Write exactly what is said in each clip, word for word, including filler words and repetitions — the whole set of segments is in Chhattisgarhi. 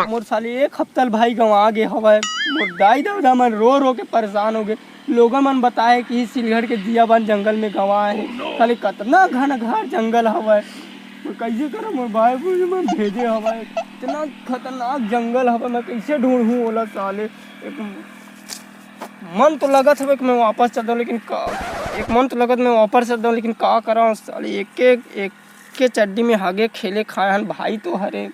मोर साले एक हफ्ता ले भाई गंवा गे हवय। मोर दाई ददा मन रो रो के परेशान हो गे। लोगन मन बताए कि सिलघट के जियाबान जंगल में गंवाए हे। साले कतना घनघार जंगल हवय। मैं कइसे करंव, मोर भाई बहिनी मन भेजे हवय। इतना खतरनाक जंगल हवय, मैं कइसे ढूंढहूं ओला साले। एक मन तो लगत हवय कि मैं वापस चल दंव, लेकिन का, एक मन तो लगत मैं वापस चल दंव, लेकिन का करंव साले, एक एक, एक के चड्डी में हागे खेले खाए हन भाई तो हरे।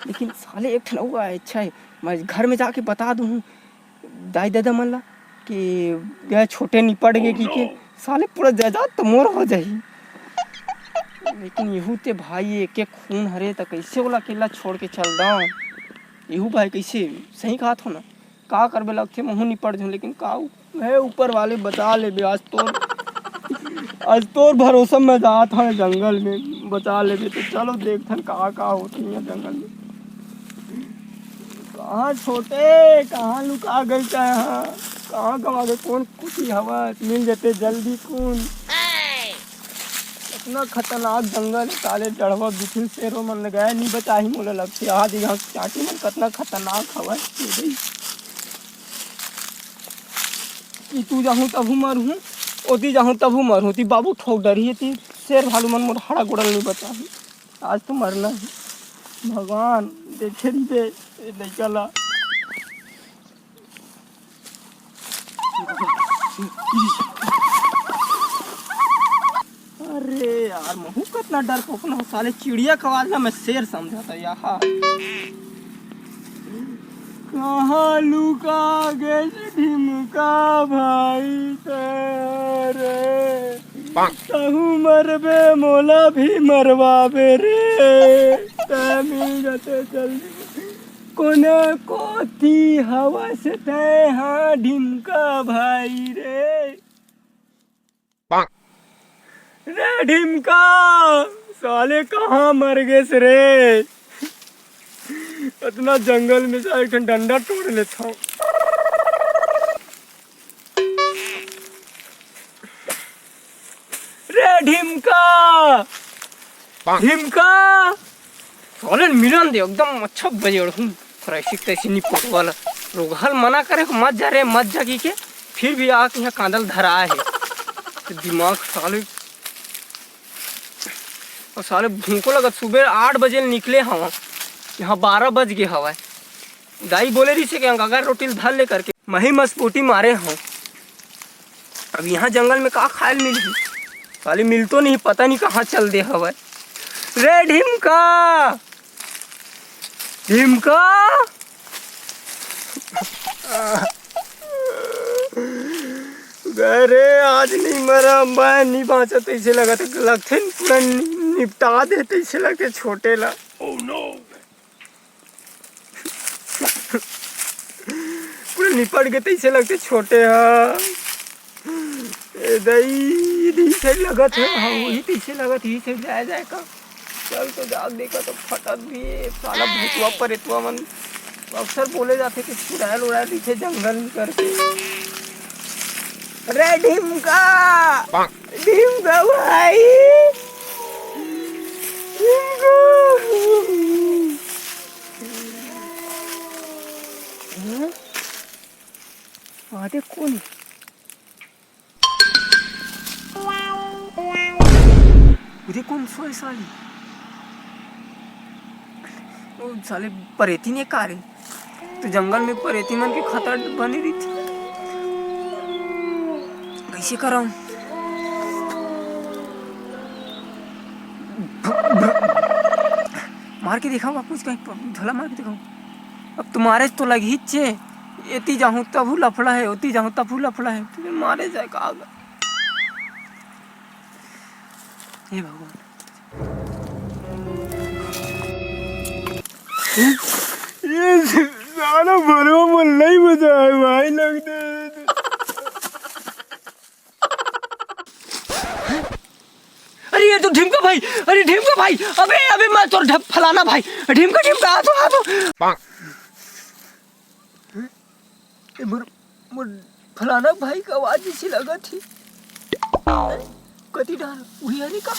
लेकिन साले एक ठन अउ आय, अच्छा हे, मैं घर में जाके बता दूहूं दाई ददा मन ला कि ये छोटे निपट गे कि के। साले पूरा जायदाद तो मोर हो जाही। लेकिन इहू ते भाई एक एक खून हरे, त कइसे ओला अकेला छोड़ के चल दंव? इहू भाई कइसे, सही कहत हो ना, का करबे, लगथे महूं निपट जहूं, लेकिन का उ-, हे ऊपर वाले, बचा लेबे। आज तोर, आज तोर भरोसा में जात हंव जंगल में, बचा लेबे। तो चलो देखथन का का होथे इहाँ जंगल में। कहाँ छोटे, कहाँ लुका गइस तैं हा? कहाँ गंवा गे? कोन कोती हवस? मिल जते जल्दी कोन। इतना खतरनाक जंगल हे, साले डढ़वा बिठिल शेरो मन लगाए, नी बचाही मोला लगथे। आज इहाँ चांटी मन कतना खतरनाक हवय। इतू जाहूं तभू मरहूं, ओती जाहूं तभू मरहूं, ती बाबू ठोक डरही, ती शेर भालू मन मोर हाड़ा गोड़ल नी बचाही। आज तो मरना हे। भगवान, देखे रहिबे ए लइका ला। अरे यार, महूं कतना डरपोकना हंव, साले चिड़िया के आवाज ला मैं शेर समझत हंव यार। कहाँ लुका गेस ढिमका भाई तैं रे? तहूं मरबे, मोला भी मरवाबे रे। तैं मिल जते जल्दी। कोने कोती हवस तैं हा ढिमका भाई रे? रे ढिमका, साले कहाँ मर गेस रे? अतना जंगल में से एक ठन डंडा टोर लेथंव। रे ढिमका, ढिमका, साले मिलन दे, एकदम अच्छा बजेड़ हूँ। फ्रेशी तैसी निपोट वाला। रोगहल मना करे, मत जा रे, मत जा की के, फिर भी आके यहाँ कांदल धरा हे। तो दिमाग साले, अउ साले भूखो लगत, सुबह आठ बजे ले निकले हवं, यहाँ बारह बज गे हवय। दाई बोले रहिसे कि अंगागर रोटी ल धर ले करके, मही मसपोटी मारे हवं। अब यहाँ जंगल में का खाए ल मिलही? साले मिलतो नहीं, पता नहीं कहाँ चल दे हवय। रे ढिमका, ढिमका। अरे आज नहीं मरा, मैं नहीं बाँचा तैसे लगत हे, लगथे पूरा नि-, निपटा दे तैसे लगथे छोटे ला। Oh no! पूरा निपट गे तैसे लगथे छोटे हा। ए दई, इही side लगत हे, हाँ, वही तैसे लगत हे, इही side जाए, जाए का। चल तो जाके देखा तो फटत भी हे, साला भूतवा परेतवा मन अक्सर बोले जाथे कि चुड़ैल उड़ैल रहिथे जंगल में करके। अरे ढिमका, ढिमका भाई, ढिमका। हाँ? वहाँ देख कौन है? उधर कौन सोए साली? ओ साले परेती ने का रे? तो जंगल में परेती मन के खतरा बने रहिथे। कैसे करम? मार के देखाओ, कुछ कहीं प-, झोला मार के देखाओ। अब तुम्हारे तो लगी चे, एती जाहूँ तभू लफड़ा है, ओती जाहूँ तभू लफड़ा है, तुम्हें मारे जाए का आगा। हे भगवान। ये साला भरवा मन नहीं बचा है भाई, लगते। अरे ये तो ढिमका भाई, अरे ढिमका भाई, अबे, अबे मैं तोर ढप फलाना भाई, ढिमका, ढिमका, आ तो, आ तो। ए, मोर, मोर फलाना भाई का आवाज जैसे लगत हे। कति डार उही हरे का?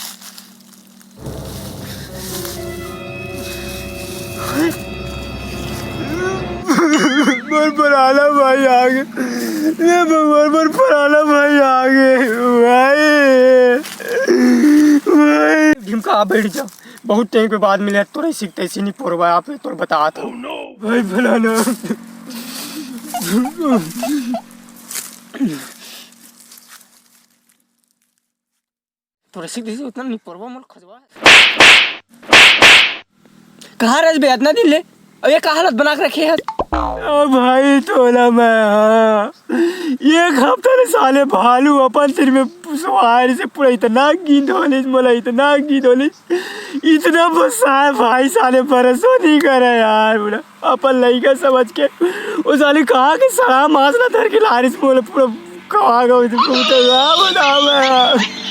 मोर पुराना भाई आ गे। ले भगवान, मोर पुराना भाई आ गे। भाई, भाई। भीम का आ बैठ जा। बहुत टाइम के बाद मिले, तोरे सीख तैसी नहीं पोरवा आप, तोर बता था। भाई फलाना। तोरे सीख तैसी उतना नहीं पोरवा, मोर खजवा। कहाँ रह बे इतना दिन ले? अब ये का हालत बना के रखे है? ओ भाई, तोला मैं, हाँ। एक हफ्ता ले साले भालू अपन सिर में सवारी से पूरा इतना गिंध होलिस, मोला इतना गिंध होलिस, इतना गुस्सा है भाई, साले भरोसा नहीं करे यार, बोला अपन लइका समझ के। वो साले कहाँ के सड़ा मांस ला धर के लारिस, मोला पूरा खवा गए, तो बताओ मैं।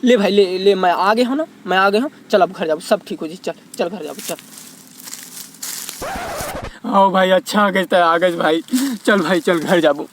ले भाई, ले, ले, मैं आ गया हूँ ना, मैं आ गया हूँ। चल, अब घर जाबो, सब ठीक हो जी। चल, चल, घर जाबो, चल। आओ भाई, अच्छा आ गए, आ गए भाई। चल भाई, चल, घर जाबो।